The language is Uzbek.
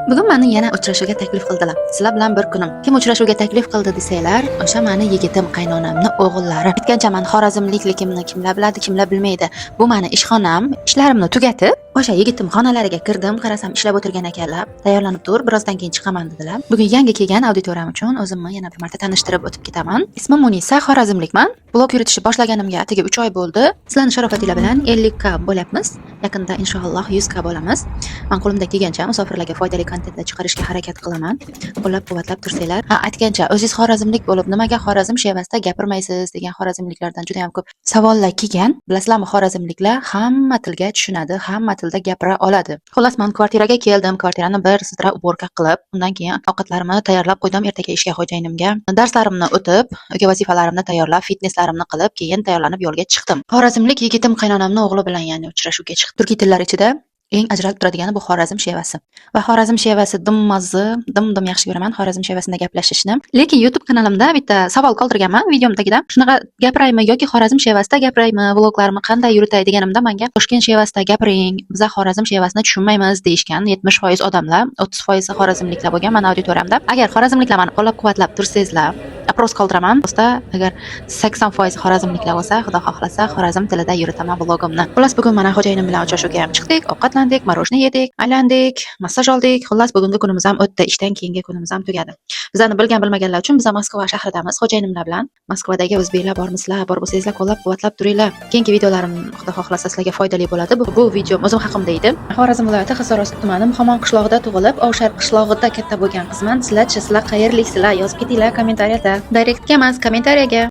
Bugun meni yana uchrashuvga taklif qildilar. Sizlar bilan bir kunim. Kim uchrashuvga taklif qildi desanglar, o'sha mani yigitim, qaynonamni o'g'illari. Aytgancha, man xorazmlikligimni kimlar biladi, kimlar bilmaydi. Bu mani ishxonam. Ishlarimni tugatib, o'sha yigitim xonalariga kirdim, qarasam, ishlab o'tirgan ekanlar. "Tayyorlanib tur, birozdan keyin chiqaman", dedilar. Bugun yangi kelgan auditoriyam uchun o'zimni yana bir marta tanishtirib o'tib ketaman. Ismim Munisa, xorazmlikman. Blog yuritishni boshlaganimga atigi 3 oy bo'ldi. Sizlarning sharofatinglar bilan 50K bo'lyapmiz. Yaqinda inshaalloh 100K bo'lamiz. Man qo'limdan kelgancha musofirlarga foydali kontentlar chiqarishga harakat qilaman. Qo'llab-quvvatlab tursanglar. Ha, aytgancha, o'zingiz xorazmlik bo'lib, nimaga Xorazm shevasida gapirmaysiz degan xorazmliklardan juda ham ko'p savollar kelgan. Bilasizlarmi, xorazmliklar hamma tilga tushunadi, hamma tilda gapira oladi. Xullas, man kvartiraga keldim. Kvartirani bir sidra уборка qilib, undan keyin ovqatlarimni tayyorlab qo'ydim ertaga ishga xo'jayinimga. Darslarimni o'tib, uyga vazifalarimni tayyorlab, fitneslarimni qilib, keyin tayyorlanib yo'lga chiqdim. Xorazmlik yigitim, qaynonamni o'g'li bilan, ya'ni uchrashuvga chiqdim. Turkiy tillar ichida eng ajralib turadigani bu Xorazm shevasi. Va Xorazm shevasi dim mazza, dim yaxshi ko'raman Xorazm shevasida gaplashishni. Lekin YouTube kanalimda bitta savol qoldirganman videom tagida. "Shunaqa gapiraymi yoki Xorazm shevasida gapiraymi, vloglarimni qanday yuritay?" deganimda, menga "Toshkent shevasida gapiring, biza Xorazm shevasini tushunmaymiz" deyishgan 70% odamlar, 30% xorazmliklar bo'lgan mani auditoriyamda. Agar xorazmliklar mani qo'llab-quvvatlab tursangizlar, опрос qoldiraman. Postda agar 80% xorazmliklar bo'lsa, Xudo xohlasa, Xorazm tilida yuritaman vlogimni. Xullas, bugun mana xo'jayinim bilan uchrashuvga ham chiqdik, ovqatlandik, мороженое yedik, aylandik, massaj oldik. Xullas, bugungi kunimiz ham o'tdi. Ishdan keyingi kunimiz ham tugadi. Bizlarni bilgan bilmaganlar uchun, biz Moskva shahridamiz xo'jayinimlar bilan. Moskvadagi o'zbeklar bormisizlar? Bor bo'lsangizlar, qo'llab-quvvatlab turinglar. Keyingi videolarim, Xudo xohlasa, sizlarga foydali bo'ladi. Bu video o'zim haqimda edi. Xorazm viloyati Hisorost tumani Muhammon qishlog'ida tug'ilib, Ovshar qishlog'ida katta bo'lgan qizman. Sizlarchi, sizlar qayerliksizlar? Yozib ketinglar kommentariyada. Direktga emas, kommentariyaga.